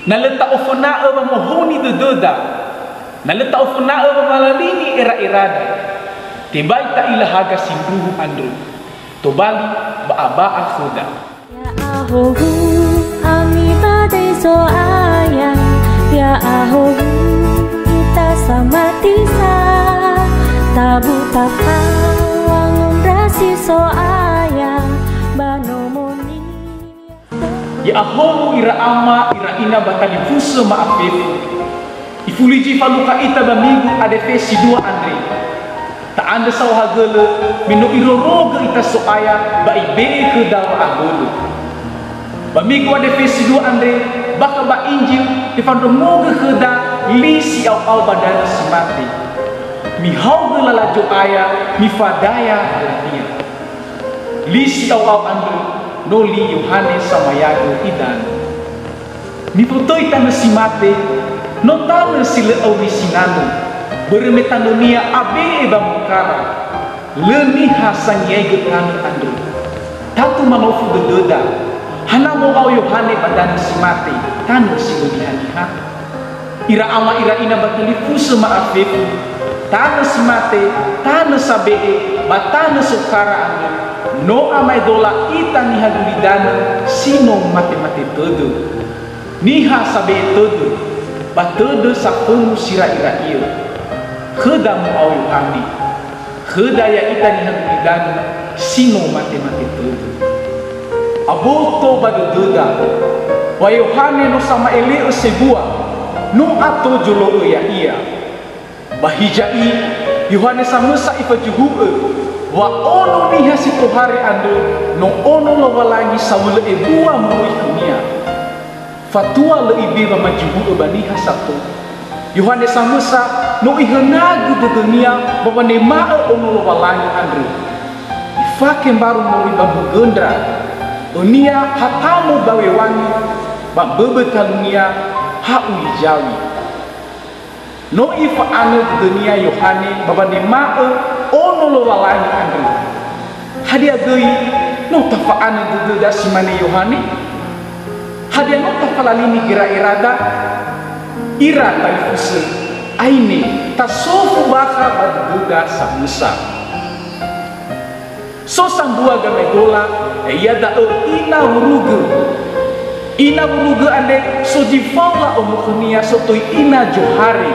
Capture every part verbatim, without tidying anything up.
Na lö ta'ofona'ö wamohoni dödöda, na lö ta'ofona'ö wamalalini era'erada, tebai ta'ila haga sindruhu andrö, tobali ba'a-ba'a khöda. Ya'ahowu ami ba döi Zo'aya, ya'ahowu ita samati sa, tabu tafa wangondrasi Zo'aya ba nomo-Nia. Ya'ahowu ira ama, ira ina ba talifusö ma'afefu. Ifuli zi falukha ita ba migu adefe si dua andre. Ta'andrö saohagölö me no irorogö ita So'aya ba ibe'e khöda wa'abölö. Ba migu adefe si dua andre, bakha ba Injil, tefandrongogö khöda li si'ao-ao ba danö si mate. Mihaogö lala Zo'aya, mifadaya dania. Li si'ao-ao andrö no li Yohane Samayagö idanö. Mifotöi tanö si mate, no tanö si lö auri sinanö, börö me tanönia abe'e ba mukara. Lö niha sangiaigö tanö andrö. Tatu manofu dödöda, hana mo'ao Yohane ba danö si mate, tanö si lö niha-niha? Ira ama ira ina ba talifusö ma'afefu, tanö si mate, tanö sabe'e, ba tanö sokara andrö, no amaedola ita niha gulidanö si no mate-mate tödö. Niha sabe'e tödö, ba tödö safönu si ra'ira'iö. Khöda mo'ao Yohane. Khöda ya'ita niha gulidanö si no mate-mate tödö. Aboto ba dödöda, wa Yohane no sama'ele'ö sebua, no ato zolo'ö ya'ia. Ba hiza i, Yohane samösa ifazuhu'ö, wa ono niha si tohare andrö no ono Lowalangi sawölö ebua moroi khönia. Fatua lö ibe'e wamazuhu'ö ba niha sato. Yohane samösa no ihönagö dödönia ba wanema'ö ono Lowalangi andrö. Ifake mbaru moroi ba mbögö ndra, önia ha tamö ba wewangi, ba mböbö talunia ha uli zawi. No ifa'anö dödönia Yohane ba wanema'ö ono Lowalangi andrö. Hadia göi no tafa'anö dödöda si mane Yohane? Hadia no tafalalini gera'erada? Ira talifusö, aine, tasofu bakha ba dödöda samösa. So sambua gamaedola, ya'ia da'ö ina wurugö. Ina wurugö andre so zi fao la'omo khönia sotoi ina zohare.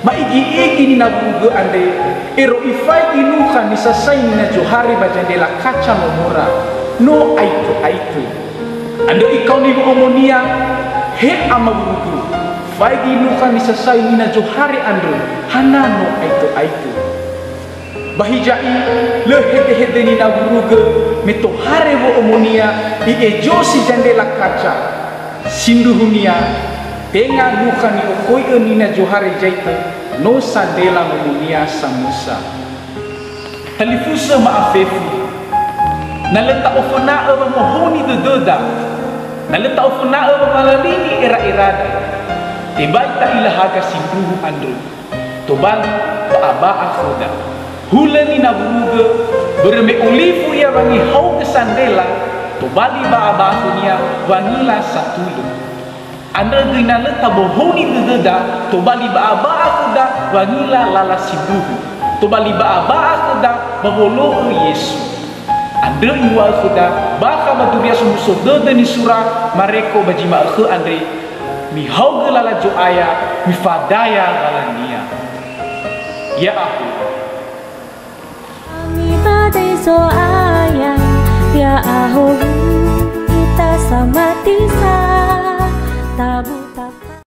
Ma'igi-igi nina wurugö andre, ero ifaigi nukha nisasai nina zohare ba zandrela kaca nomora, no aitö-aitö. Andrö ikaoni wo'omonia, "He ama wurugö, faigi nukha nisasai nina zohare andrö, hana no aitö-aitö." Ba hiza i, lö hedehede nina wurugö me tohare wo'omonia i'ezosi zandrela kaca. Sindruhunia, tenga nukha ni'okhoi'ö nina zohare zaitö, no sandrela nomonia samösa. Talifusö ma'afefu. Na lö ta'ofona'ö wamohoni dödöda, na lö ta'ofona'ö wamalalini era'erada, tebai ta'ila haga sindruhu andrö. Tobali ba'a-ba'a khöda. Hulö nina wurugö, börö me olifu ia wangihaogö sandrela, tobali ba'a-ba'a khönia wangila satulö. Andrö göi na lö tabohoni dödöda, tobali ba'a-ba'a khöda wangila lala sindruhu. Tobali ba'a-ba'a khöda ba wolo'ö Yesu. Andrö iŵa'ö khöda bakha ba Duria Somuso Dödö nisura Mareko ba zi ma'ökhö andre, "Mihaogö lala Zo'aya, mifadaya lalania." Ya'ahowu. Ami ba döi Zo'aya, ya'ahowu